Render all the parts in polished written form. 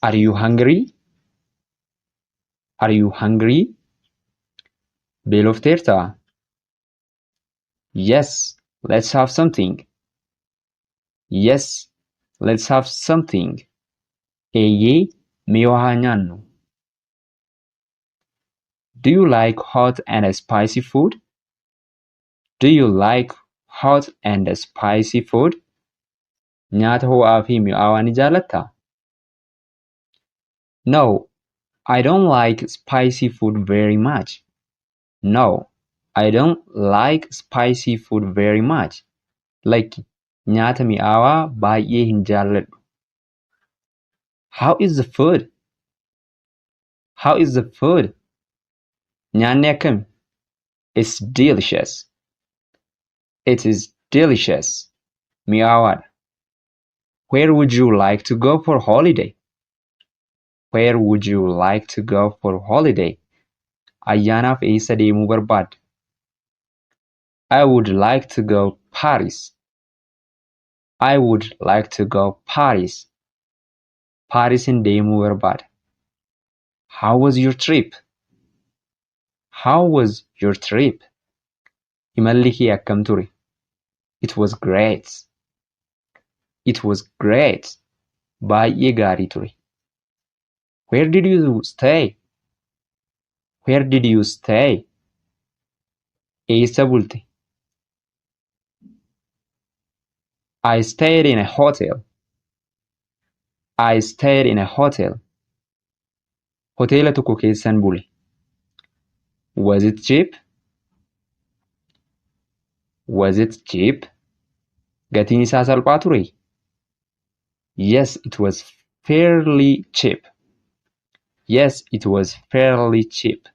Are you hungry? Are you hungry? Beelofteertaa? Yes, let's have something. Yes, let's have something. Eeyyee, mee waa haa nyaannu. Do you like hot and spicy food? Do you like hot and spicy food? Nyaata ho'aa fi mi'aawaa ni jaalattaa? No, I don't like spicy food very much. No, I don't like spicy food very much. Lakki, nyaata mi'aawaa baay'ee hin jaalladhu. How is the food? How is the food? Nyaanni akkami? It's delicious. It is delicious. Mi'aawaadha. Where would you like to go for holiday? Where would you like to go for holiday? Ayyaanaaf eessa deemuu barbaadda? I would like to go Paris. I would like to go Paris. Paarisin deemuu barbaada. How was your trip? How was your trip? Imalli kee akkam ture? It was great. It was great. Baay'ee gaarii ture. Where did you stay? Where did you stay? Eessa bulte? I stayed in a hotel. I stayed in a hotel. Hoteela tokko keessan bule. Was it cheap? Was it cheap? Gatiin isaa salphaa turee? Yes, it was fairly cheap. Yes, it was fairly cheap.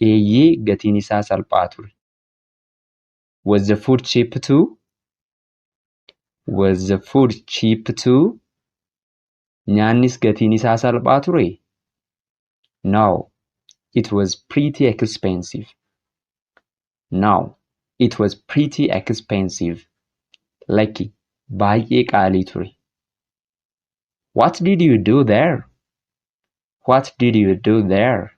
Eeyyee, gatiin isaa salphaa ture. Was the food cheap too? Was the food cheap too? Nyaannis gatiin isaa salphaa turee? No, it was pretty expensive. No, it was pretty expensive. Lakki, baay'ee qaalii ture. What did you do there? What did you do there?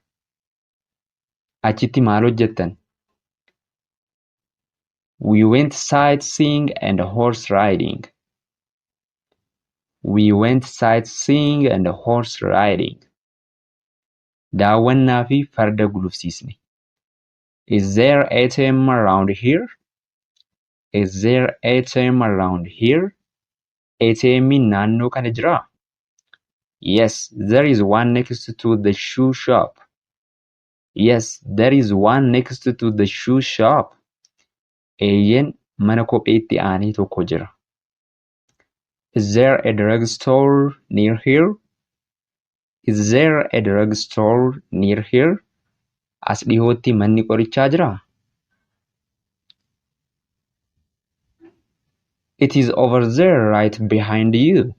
Achitti maal hojjettan? We went sightseeing and horse riding. We went sightseeing and horse riding. Daawwannaa fi farda gulufsiisne. Is there ATM around here? Is there ATM around here? ATM'n naannoo kana jiraa? Yes, there is one next to the shoe shop. Yes, there is one next to the shoe shop. Eeyyeen mana kopheetti aanee tokko jira. Is there a drugstore near here? Is there a drugstore near here? As dhihootti manni qorichaa jiraa? It is over there right behind you.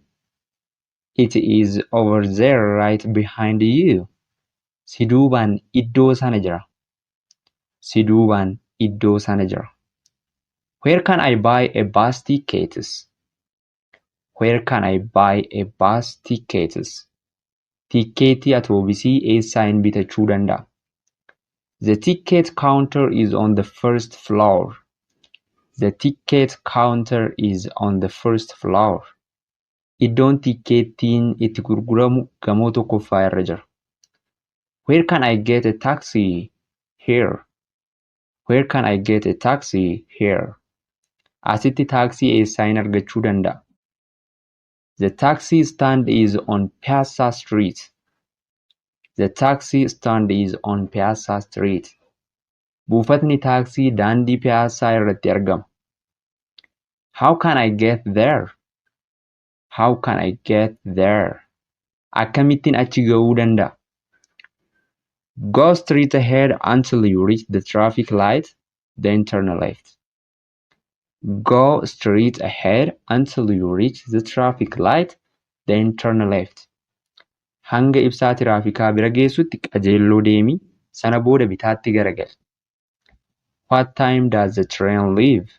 It is over there right behind you. Si duubaan iddoo sana jira. Si duubaan iddoo sana jira. Where can I buy a bus tickets? Where can I buy a bus tickets? Tikkeettii atoobisii eessaayin bitachuu danda'a? The ticket counter is on the first floor. The ticket counter is on the first floor. Iddoon tikkeettiin itti gurguramu gamoo tokkoffaa irra jira. Where can I get a taxi here? Where can I get a taxi here? Asitti taaksii eessaayin argachuu danda'a? The taxi stand is on Piazza Street. The taxi stand is on Piazza Street. Buufatni taaksii daandii Piyaassaa irratti argama. How can I get there? How can I get there? Akkamittin achi ga'uu danda'a? Go straight ahead until you reach the traffic light, then turn left. Go straight ahead until you reach the traffic light, then turn left. Hanga ibsaa tiraafikaa bira geessutti qajeelloo deemi, sana booda bitaatti garagali. What time does the train leave?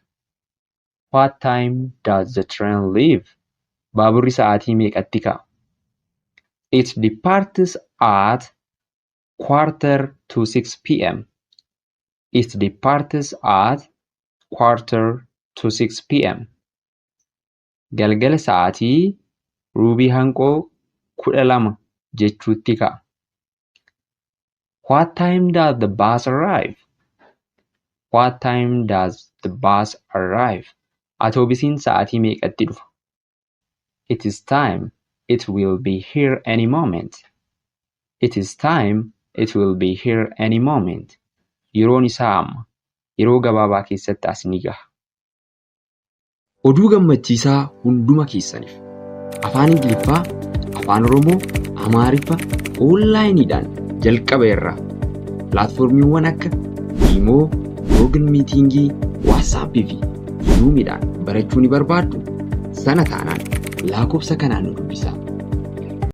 What time does the train leave? Baaburri sa'aatii meeqatti ka'a? It departs at 5:45 p.m. It departs at 5:45 p.m. Galgala sa'aatii 11:25 jechuutti ka'a. What time does the bus arrive? What time does the bus arrive? Atoobisiin sa'aatii meeqatti dhufa? It is time. It will be here any moment. It is time. It will be here any moment. Yeroon isaa amma. Yeroo gabaabaa keessatti as ni gaha. Oduu gammachiisaa hunduma keessaniif. Afaan Ingiliffaa, Afaan Oromoo, Amaariffa onlaayiniidhaan jalqaba irraa pilaatfoormiiwwan akka Imoo, Google Meetingii, WhatsAppii fi Zoomiidhaan barachuu ni barbaaddu? Sana taanaan lakkoofsa kanaan nu dubbisaa.